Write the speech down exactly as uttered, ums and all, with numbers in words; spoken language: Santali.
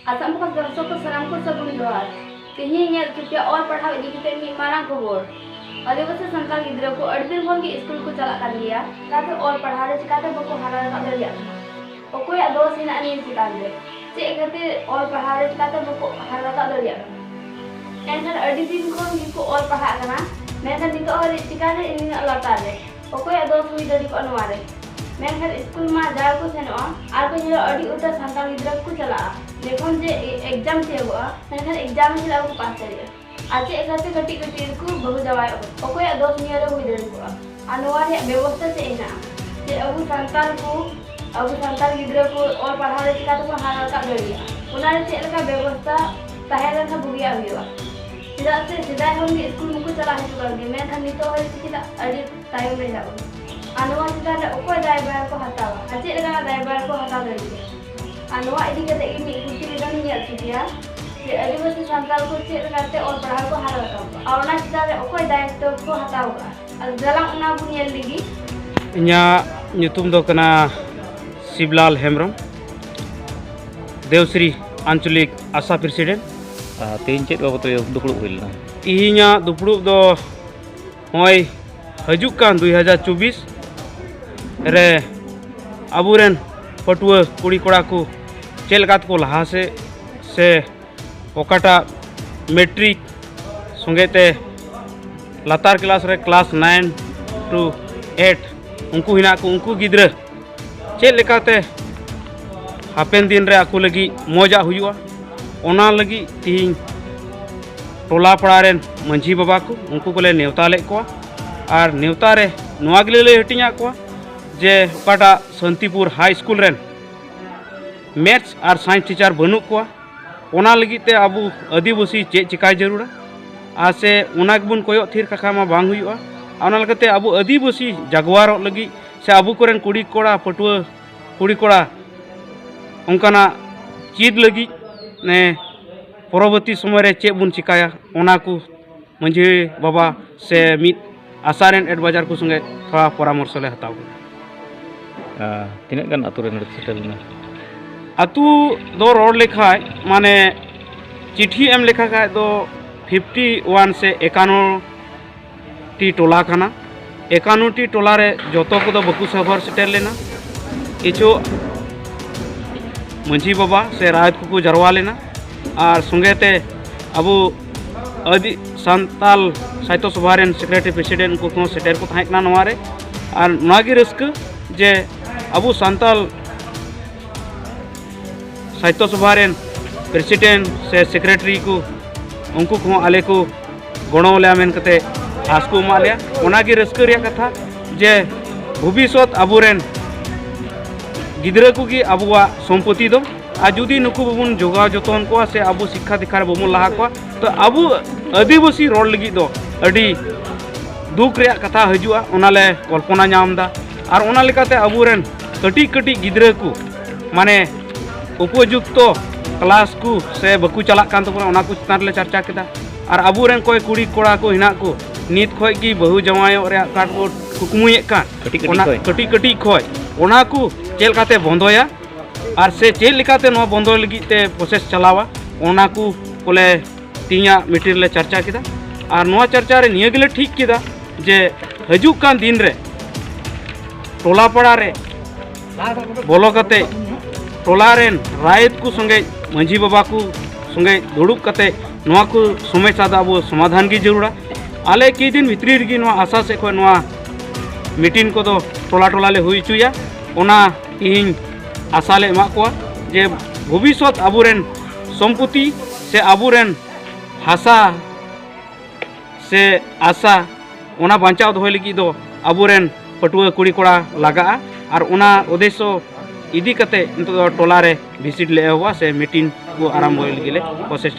ᱟᱥᱟᱢ ᱯᱳᱥᱴ ᱫᱚᱨᱥᱚᱠ ᱠᱚ ᱥᱟᱱᱟᱢ ᱠᱚ ᱥᱟᱹᱜᱩᱱ ᱡᱚᱦᱟᱨ᱾ ᱛᱮᱦᱮᱧ ᱧᱮᱞ ᱦᱚᱪᱚ ᱯᱮᱭᱟ ᱚᱞ ᱯᱟᱲᱦᱟᱣ ᱤᱫᱤ ᱠᱟᱛᱮ ᱢᱤᱫ ᱢᱟᱨᱟᱝ ᱠᱷᱚᱵᱚᱨ᱾ ᱟᱹᱫᱤᱵᱟᱹᱥᱤ ᱥᱟᱱᱛᱟᱲ ᱜᱤᱫᱽᱨᱟᱹ ᱠᱚ ᱟᱹᱰᱤ ᱫᱤᱱ ᱠᱷᱚᱱ ᱜᱮ ᱥᱠᱩᱞ ᱠᱚ ᱪᱟᱞᱟᱜ ᱠᱟᱱ ᱜᱮᱭᱟ, ᱪᱤᱠᱟᱛᱮ ᱚᱞ ᱯᱟᱲᱦᱟᱣ ᱨᱮ ᱪᱤᱠᱟᱛᱮ ᱵᱟᱠᱚ ᱦᱟᱨᱟ ᱨᱟᱠᱟᱵ ᱫᱟᱲᱮᱭᱟᱜ ᱠᱟᱱᱟ? ᱚᱠᱚᱭᱟᱜ ᱫᱚᱥ ᱦᱮᱱᱟᱜᱼᱟ ᱱᱤᱭᱟᱹ ᱪᱮᱛᱟᱱ ᱨᱮ? ᱪᱮᱫ ᱠᱷᱟᱹᱛᱤᱨ ᱚᱞ ᱯᱟᱲᱦᱟᱣ ᱨᱮ ᱪᱤᱠᱟᱛᱮ ᱵᱟᱠᱚ ᱦᱟᱨᱟ ᱨᱟᱠᱟᱵ ᱫᱟᱲᱮᱭᱟᱜ ᱠᱟᱱᱟ? ᱮᱱᱠᱷᱟᱱ ᱟᱹᱰᱤ ᱫᱤᱱ ᱠᱷᱚᱱ ᱜᱮᱠᱚ ᱚᱞ ᱯᱟᱲᱦᱟᱜ ᱠᱟᱱᱟ, ᱢᱮᱱᱠᱷᱟᱱ ᱱᱤᱛᱚᱜ ᱦᱟᱹᱨᱤᱡ ᱪᱤᱠᱟᱛᱮ ᱱᱤᱱᱟᱹᱜ ᱞᱟᱛᱟᱨ ᱨᱮ? ᱚᱠᱚᱭᱟᱜ ᱫᱚᱥ ᱦᱩᱭ ᱫᱟᱲᱮ ᱠᱚᱜᱼᱟ ᱱᱚᱣᱟ ᱨᱮ? ᱢᱮᱱᱠᱷᱟᱱ ᱥᱠᱩᱞ ᱢᱟ ᱡᱟ ᱠᱚ ᱥᱮᱱᱚᱜᱼᱟ ᱟᱨ ᱠᱚ ᱧᱮᱞᱚᱜᱼᱟ ᱟᱹᱰᱤ ᱩᱛᱟᱹᱨ ᱥᱟᱱᱛᱟᱲ ᱜᱤᱫᱽᱨᱟᱹ ᱠᱚ ᱪᱟᱞᱟᱜᱼᱟ᱾ ᱡᱚᱠᱷᱚᱱ ᱡᱮ ᱮᱠᱡᱟᱢ ᱛᱤᱭᱳᱜᱚᱜᱼᱟ, ᱢᱮᱱᱠᱷᱟᱱ ᱮᱠᱡᱟᱢ ᱦᱤᱞᱳᱜ ᱵᱟᱠᱚ ᱯᱟᱥ ᱫᱟᱲᱮᱭᱟᱜᱼᱟ᱾ ᱟᱨ ᱪᱮᱫ ᱞᱮᱠᱟᱛᱮ ᱠᱟᱹᱴᱤᱡ ᱠᱟᱹᱴᱤᱡ ᱨᱮᱠᱚ ᱵᱟᱹᱦᱩ ᱡᱟᱶᱟᱭᱚᱜ ᱠᱟᱱᱟ? ᱚᱠᱚᱭᱟᱜ ᱫᱚᱥ ᱱᱤᱭᱟᱹ ᱨᱮ ᱦᱩᱭ ᱫᱟᱲᱮ ᱠᱚᱜᱼᱟ? ᱟᱨ ᱱᱚᱣᱟ ᱨᱮᱭᱟᱜ ᱵᱮᱵᱚᱥᱛᱷᱟ ᱪᱮᱫ ᱦᱮᱱᱟᱜᱼᱟ? ᱡᱮ ᱟᱵᱚ ᱥᱟᱱᱛᱟᱲ ᱠᱚ, ᱟᱵᱚ ᱥᱟᱱᱛᱟᱲ ᱜᱤᱫᱽᱨᱟᱹ ᱠᱚ ᱚᱞ ᱯᱟᱲᱦᱟᱣ ᱨᱮ ᱪᱤᱠᱟ ᱛᱮᱠᱚ ᱦᱟᱨᱟ ᱨᱟᱠᱟᱵ ᱫᱟᱲᱮᱭᱟᱜᱼᱟ, ᱚᱱᱟ ᱨᱮ ᱪᱮᱫ ᱞᱮᱠᱟ ᱵᱮᱵᱚᱥᱛᱷᱟ ᱛᱟᱦᱮᱸ ᱞᱮᱱᱠᱷᱟᱱ ᱵᱩᱜᱤᱭᱟᱜ ᱦᱩᱭᱩᱜᱼᱟ? ᱪᱮᱫᱟᱜ ᱥᱮ ᱥᱮᱫᱟᱭ ᱠᱷᱚᱱ ᱜᱮ ᱥᱠᱩᱞ ᱢᱟᱠᱚ ᱪᱟᱞᱟᱜ ᱦᱤᱡᱩᱜ ᱠᱟᱱ ᱜᱮ, ᱢᱮᱱᱠᱷᱟᱱ ᱱᱤᱛᱚᱜ ᱦᱟᱹᱵᱤᱡ ᱛᱮ ᱪᱮᱫᱟᱜ ᱟᱹᱰᱤ ᱛᱟᱭᱚᱢ ᱨᱮ ᱦᱮᱱᱟᱜ ᱵᱚᱱᱟ? ᱟᱨ ᱱᱚᱣᱟ ᱪᱮᱛᱟᱱ ᱨᱮ ᱚᱠᱚᱭ ᱫᱟᱭᱵᱷᱟᱨ ᱠᱚ ᱦᱟᱛᱟᱣᱟ ᱟᱨ ᱪᱮᱫ ᱞᱮᱠᱟᱱᱟᱜ ᱫᱟᱭᱵᱷᱟᱨ ᱠᱚ ᱦᱟᱛᱟᱣ ᱫᱟᱲᱮᱭᱟᱜᱼᱟ? ᱟᱨ ᱱᱚᱣᱟ ᱤᱫᱤ ᱠᱟᱛᱮ ᱜᱮ ᱢᱤᱫ ᱠᱩᱨᱛᱤ ᱞᱮᱠᱟᱧ ᱧᱮᱞ ᱦᱚᱪᱚ ᱯᱮᱭᱟ ᱡᱮ ᱟᱹᱫᱤᱵᱟᱹᱥᱤ ᱥᱟᱱᱛᱟᱲ ᱠᱚ ᱪᱮᱫ ᱞᱮᱠᱟᱛᱮ ᱚᱞ ᱯᱟᱲᱦᱟᱣ ᱠᱚ ᱦᱟᱨᱟ ᱨᱟᱠᱟᱵ ᱠᱚᱣᱟ ᱟᱨ ᱚᱱᱟ ᱪᱮᱛᱟᱱ ᱨᱮ ᱚᱠᱚᱭ ᱫᱟᱭᱤᱛᱛᱚ ᱠᱚ ᱦᱟᱛᱟᱣ ᱠᱟᱜᱼᱟ᱾ ᱟᱨ ᱪᱟᱞᱟᱜ ᱚᱱᱟ ᱵᱚᱱ ᱧᱮᱞ ᱞᱮᱜᱮ᱾ ᱤᱧᱟᱹᱜ ᱧᱩᱛᱩᱢ ᱫᱚ ᱠᱟᱱᱟ ᱥᱤᱵᱞᱟᱞ ᱦᱮᱢᱵᱨᱚᱢ, ᱫᱮᱣᱥᱨᱤ ᱟᱧᱪᱚᱞᱤᱠ ᱟᱥᱟ ᱯᱨᱮᱥᱤᱰᱮᱱᱴ᱾ ᱟᱨ ᱛᱮᱦᱮᱧ ᱪᱮᱫ ᱵᱟᱵᱚᱛ ᱨᱮ ᱫᱩᱯᱲᱩᱵ ᱦᱩᱭ ᱞᱮᱱᱟ? ᱛᱮᱦᱮᱧᱟᱜ ᱫᱩᱯᱲᱩᱵ ᱫᱚ ᱱᱚᱜᱼᱚᱭ ᱦᱤᱡᱩᱜ ᱠᱟᱱ ᱫᱩᱭ ᱦᱟᱡᱟᱨ ᱪᱚᱵᱵᱤᱥ ᱨᱮ ᱟᱵᱚᱨᱮᱱ ᱯᱟᱹᱴᱷᱩᱣᱟᱹ ᱠᱩᱲᱤ ᱠᱚᱲᱟ ᱠᱚ ᱪᱮᱫ ᱞᱮᱠᱟ ᱛᱮᱠᱚ ᱞᱟᱦᱟ ᱥᱮᱫ ᱥᱮ ᱚᱠᱟᱴᱟᱜ ᱢᱮᱴᱨᱤᱠ ᱥᱚᱸᱜᱮ ᱛᱮ ᱞᱟᱛᱟᱨ ᱠᱞᱟᱥ ᱨᱮ ᱠᱞᱟᱥ ᱱᱟᱭᱤᱱ ᱴᱩ ᱮᱭᱤᱴ ᱩᱱᱠᱩ ᱦᱮᱱᱟᱜ ᱠᱚ, ᱩᱱᱠᱩ ᱜᱤᱫᱽᱨᱟᱹ ᱪᱮᱫ ᱞᱮᱠᱟᱛᱮ ᱦᱟᱯᱮᱱ ᱫᱤᱱ ᱨᱮ ᱟᱠᱚ ᱞᱟᱹᱜᱤᱫ ᱢᱚᱡᱟᱜ ᱦᱩᱭᱩᱜᱼᱟ, ᱚᱱᱟ ᱞᱟᱹᱜᱤᱫ ᱛᱮᱦᱮᱧ ᱴᱚᱞᱟ ᱯᱟᱲᱟ ᱨᱮᱱ ᱢᱟᱹᱡᱷᱤ ᱵᱟᱵᱟ ᱠᱚ, ᱩᱱᱠᱩ ᱠᱚᱞᱮ ᱱᱮᱣᱛᱟ ᱞᱮᱫ ᱠᱚᱣᱟ᱾ ᱟᱨ ᱱᱮᱣᱛᱟ ᱨᱮ ᱱᱚᱣᱟ ᱜᱮᱞᱮ ᱞᱟᱹᱭ ᱦᱟᱹᱴᱤᱧᱟᱫ ᱠᱚᱣᱟ ᱡᱮ ᱚᱠᱟᱴᱟᱜ ᱥᱟᱱᱛᱤᱯᱩᱨ ᱦᱟᱭ ᱥᱠᱩᱞ ᱨᱮᱱ ᱢᱮᱛᱷᱥ ᱟᱨ ᱥᱟᱭᱮᱱᱥ ᱴᱤᱪᱟᱨ ᱵᱟᱹᱱᱩᱜ ᱠᱚᱣᱟ, ᱚᱱᱟ ᱞᱟᱹᱜᱤᱫ ᱛᱮ ᱟᱵᱚ ᱟᱹᱫᱤᱵᱟᱹᱥᱤ ᱪᱮᱫ ᱪᱮᱠᱟᱭ ᱡᱟᱹᱨᱩᱲᱟ? ᱟᱨ ᱥᱮ ᱚᱱᱟ ᱜᱮᱵᱚᱱ ᱠᱚᱭᱚᱜ ᱛᱷᱤᱨ ᱠᱟᱠᱷᱟᱱ ᱢᱟ ᱵᱟᱝ ᱦᱩᱭᱩᱜᱼᱟ᱾ ᱟᱨ ᱚᱱᱟ ᱞᱮᱠᱟᱛᱮ ᱟᱵᱚ ᱟᱹᱫᱤᱵᱟᱹᱥᱤ ᱡᱟᱜᱽᱣᱟᱨᱚᱜ ᱞᱟᱹᱜᱤᱫ ᱥᱮ ᱟᱵᱚ ᱠᱚᱨᱮᱱ ᱠᱩᱲᱤ ᱠᱚᱲᱟ, ᱯᱟᱹᱴᱷᱩᱣᱟᱹ ᱠᱩᱲᱤ ᱠᱚᱲᱟ ᱚᱱᱠᱟᱱᱟᱜ ᱪᱮᱫ ᱞᱟᱹᱜᱤᱫ ᱱᱮ ᱯᱚᱨᱚᱵᱚᱨᱛᱤ ᱥᱚᱢᱚᱭ ᱨᱮ ᱪᱮᱫ ᱵᱚᱱ ᱪᱮᱠᱟᱭᱟ, ᱚᱱᱟ ᱠᱚ ᱢᱟᱹᱡᱷᱤ ᱵᱟᱵᱟ ᱥᱮ ᱢᱤᱫ ᱟᱥᱟ ᱨᱮᱱ ᱮᱰᱵᱟᱭᱡᱟᱨ ᱠᱚ ᱥᱚᱸᱜᱮ ᱛᱷᱚᱲᱟ ᱯᱚᱨᱟᱢᱚᱨᱥᱚ ᱞᱮ ᱦᱟᱛᱟᱣ ᱠᱮᱫᱟ᱾ ᱟᱨ ᱛᱤᱱᱟᱹᱜ ᱜᱟᱱ ᱟᱛᱳ ᱨᱮᱱ ᱥᱮᱴᱮᱨ ᱞᱮᱱᱟ? ᱟᱹᱛᱩ ᱫᱚ ᱨᱚᱲ ᱞᱮᱠᱷᱟᱡ, ᱢᱟᱱᱮ, ᱪᱤᱴᱷᱤ ᱮᱢ ᱞᱮᱠᱷᱟ ᱠᱷᱟᱡ ᱫᱚ ᱯᱷᱤᱯᱴᱤ ᱳᱣᱟᱱ ᱥᱮ ᱮᱠᱟᱱᱱᱚ ᱴᱤ ᱴᱚᱞᱟ ᱠᱟᱱᱟ᱾ ᱮᱠᱟᱱᱱᱚ ᱴᱤ ᱴᱚᱞᱟ ᱨᱮ ᱡᱚᱛᱚ ᱠᱚᱫᱚ ᱵᱟᱠᱚ ᱥᱚᱵᱷᱟ ᱥᱮᱴᱮᱨ ᱞᱮᱱᱟ᱾ ᱠᱤᱪᱷᱩ ᱢᱟᱹᱡᱷᱤ ᱵᱟᱵᱟ ᱥᱮ ᱨᱟᱭᱚᱛ ᱠᱚᱠᱚ ᱡᱟᱨᱣᱟ ᱞᱮᱱᱟ, ᱟᱨ ᱥᱚᱸᱜᱮ ᱛᱮ ᱟᱵᱚ ᱟᱹᱫᱤ ᱥᱟᱱᱛᱟᱞ ᱥᱟᱦᱤᱛᱛᱚ ᱥᱚᱵᱷᱟ ᱨᱮᱱ ᱥᱮᱠᱨᱮᱴᱟᱨᱤ ᱯᱨᱮᱥᱤᱰᱮᱱᱴ ᱩᱱᱠᱩ ᱠᱚᱦᱚᱸ ᱥᱮᱴᱮᱨ ᱠᱚ ᱛᱟᱦᱮᱸ ᱠᱟᱱᱟ ᱱᱚᱣᱟ ᱨᱮ᱾ ᱟᱨ ᱱᱚᱣᱟ ᱜᱮ ᱨᱟᱹᱥᱠᱟᱹ ᱡᱮ ᱟᱵᱚ ᱥᱟᱱᱛᱟᱞ ᱥᱟᱦᱤᱛᱛᱚ ᱥᱚᱵᱷᱟ ᱨᱮᱱ ᱯᱨᱮᱥᱤᱰᱮᱱᱴ ᱥᱮ ᱥᱮᱠᱨᱮᱴᱟᱨᱤ ᱠᱚ, ᱩᱱᱠᱩ ᱠᱚᱦᱚᱸ ᱟᱞᱮ ᱠᱚ ᱜᱚᱲᱚ ᱞᱮᱭᱟ ᱢᱮᱱ ᱠᱟᱛᱮ ᱟᱥ ᱠᱚ ᱮᱢᱟᱜ ᱞᱮᱭᱟ᱾ ᱚᱱᱟᱜᱮ ᱨᱟᱹᱥᱠᱟᱹ ᱨᱮᱭᱟᱜ ᱠᱟᱛᱷᱟ ᱡᱮ ᱵᱷᱚᱵᱤᱥᱥᱚᱛ ᱟᱵᱚᱨᱮᱱ ᱜᱤᱫᱽᱨᱟᱹ ᱠᱚᱜᱮ ᱟᱵᱚᱣᱟᱜ ᱥᱚᱢᱯᱚᱛᱤ ᱫᱚ᱾ ᱟᱨ ᱡᱩᱫᱤ ᱱᱩᱠᱩ ᱵᱟᱵᱚᱱ ᱡᱚᱜᱟᱣ ᱡᱚᱛᱚᱱ ᱠᱚᱣᱟ ᱥᱮ ᱟᱵᱚ ᱥᱤᱠᱠᱷᱟ ᱫᱤᱠᱠᱷᱟ ᱨᱮ ᱵᱟᱵᱚᱱ ᱞᱟᱦᱟ ᱠᱚᱣᱟ, ᱛᱚ ᱟᱵᱚ ᱟᱹᱫᱤᱵᱟᱹᱥᱤ ᱨᱚᱲ ᱞᱟᱹᱜᱤᱫ ᱫᱚ ᱟᱹᱰᱤ ᱫᱩᱠ ᱨᱮᱭᱟᱜ ᱠᱟᱛᱷᱟ ᱦᱤᱡᱩᱜᱼᱟ, ᱚᱱᱟ ᱞᱮ ᱠᱚᱞᱯᱚᱱᱟ ᱧᱟᱢ ᱮᱫᱟ᱾ ᱟᱨ ᱚᱱᱟ ᱞᱮᱠᱟᱛᱮ ᱟᱵᱚᱨᱮᱱ ᱠᱟᱹᱴᱤᱡ ᱠᱟᱹᱴᱤᱡ ᱜᱤᱫᱽᱨᱟᱹ ᱠᱚ, ᱢᱟᱱᱮ, ᱩᱯᱚᱡᱩᱠᱛᱚ ᱠᱞᱟᱥ ᱠᱚ ᱥᱮ ᱵᱟᱠᱚ ᱪᱟᱞᱟᱜ ᱠᱟᱱ ᱛᱟᱵᱚᱱᱟ, ᱚᱱᱟ ᱠᱚ ᱪᱮᱛᱟᱱ ᱨᱮᱞᱮ ᱪᱟᱨᱪᱟ ᱠᱮᱫᱟ᱾ ᱟᱨ ᱟᱵᱚᱨᱮᱱ ᱚᱠᱚᱭ ᱠᱩᱲᱤ ᱠᱚᱲᱟ ᱠᱚ ᱦᱮᱱᱟᱜ ᱠᱚ, ᱱᱤᱛ ᱠᱷᱚᱡ ᱜᱮ ᱵᱟᱹᱦᱩ ᱡᱟᱶᱟᱭᱚᱜ ᱨᱮᱭᱟᱜ ᱠᱟᱴ ᱠᱚ ᱠᱩᱠᱢᱩᱭᱮᱫ ᱠᱟᱱ, ᱠᱟᱹᱴᱤᱡ ᱠᱟᱹᱴᱤᱡ ᱚᱱᱟ ᱠᱷᱚᱡ᱾ ᱠᱟᱹᱴᱤᱡ ᱠᱟᱹᱴᱤᱡ ᱠᱷᱚᱡ ᱚᱱᱟ ᱠᱚ ᱪᱮᱫ ᱞᱮᱠᱟᱛᱮ ᱵᱚᱱᱫᱚᱭᱟ ᱟᱨ ᱥᱮ ᱪᱮᱫ ᱞᱮᱠᱟᱛᱮ ᱱᱚᱣᱟ ᱵᱚᱱᱫᱚᱭ ᱞᱟᱹᱜᱤᱫ ᱛᱮ ᱯᱨᱚᱥᱮᱥ ᱪᱟᱞᱟᱣᱟ, ᱚᱱᱟ ᱠᱚ ᱵᱚᱞᱮ ᱛᱮᱦᱮᱧᱟᱜ ᱢᱤᱴᱤᱝ ᱨᱮᱞᱮ ᱪᱟᱨᱪᱟ ᱠᱮᱫᱟ᱾ ᱟᱨ ᱱᱚᱣᱟ ᱪᱟᱨᱪᱟ ᱨᱮ ᱱᱤᱭᱟᱹ ᱜᱮᱞᱮ ᱴᱷᱤᱠ ᱠᱮᱫᱟ ᱡᱮ ᱦᱤᱡᱩᱜ ᱠᱟᱱ ᱫᱤᱱ ᱨᱮ ᱴᱚᱞᱟ ᱯᱟᱲᱟ ᱨᱮ ᱵᱚᱞᱚ ᱠᱟᱛᱮ ᱴᱚᱞᱟ ᱨᱮᱱ ᱨᱟᱭᱛ ᱠᱚ ᱥᱚᱸᱜᱮ, ᱢᱟᱹᱡᱷᱤ ᱵᱟᱵᱟ ᱠᱚ ᱥᱚᱸᱜᱮ ᱫᱩᱲᱩᱵ ᱠᱟᱛᱮ ᱱᱚᱣᱟ ᱠᱚ ᱥᱚᱢᱚᱥᱥᱟ ᱫᱚ ᱟᱵᱚ ᱥᱚᱢᱟᱫᱷᱟᱱ ᱜᱮ ᱡᱟᱹᱨᱩᱲᱟ᱾ ᱟᱞᱮ ᱠᱤᱪᱷᱩ ᱫᱤᱱ ᱵᱷᱤᱛᱨᱤ ᱨᱮᱜᱮ ᱱᱚᱣᱟ ᱟᱥᱟ ᱥᱮᱫ ᱠᱷᱚᱱ ᱱᱚᱣᱟ ᱢᱤᱴᱤᱝ ᱠᱚᱫᱚ ᱴᱚᱞᱟ ᱴᱚᱞᱟ ᱞᱮ ᱦᱩᱭ ᱦᱚᱪᱚᱭᱟ᱾ ᱚᱱᱟ ᱛᱮᱦᱮᱧ ᱟᱥᱟ ᱞᱮ ᱮᱢᱟᱜ ᱠᱚᱣᱟ ᱡᱮ ᱵᱷᱚᱵᱤᱥᱥᱚᱛ ᱟᱵᱚᱨᱮᱱ ᱥᱚᱢᱯᱚᱛᱤ ᱥᱮ ᱟᱵᱚᱨᱮᱱ ᱦᱟᱥᱟ ᱥᱮ ᱟᱥᱟ, ᱚᱱᱟ ᱵᱟᱧᱪᱟᱣ ᱫᱚᱦᱚᱭ ᱞᱟᱹᱜᱤᱫ ᱫᱚ ᱟᱵᱚᱨᱮᱱ ᱯᱟᱹᱴᱷᱩᱣᱟᱹ ᱠᱩᱲᱤ ᱠᱚᱲᱟ ᱞᱟᱜᱟᱜᱼᱟ᱾ ᱟᱨ ᱚᱱᱟ ᱩᱫᱽᱫᱮᱥᱥᱚ ᱤᱫᱤ ᱠᱟᱛᱮ ᱱᱤᱛᱚᱜ ᱫᱚ ᱴᱚᱞᱟ ᱨᱮ ᱵᱷᱤᱥᱤᱴ ᱞᱮ ᱮᱦᱚᱵᱟ ᱥᱮ ᱢᱤᱴᱤᱝ ᱠᱚ ᱟᱨᱟᱢᱵᱷᱚᱭ ᱞᱟᱹᱜᱤᱫ ᱞᱮ ᱯᱨᱚᱥᱮᱥ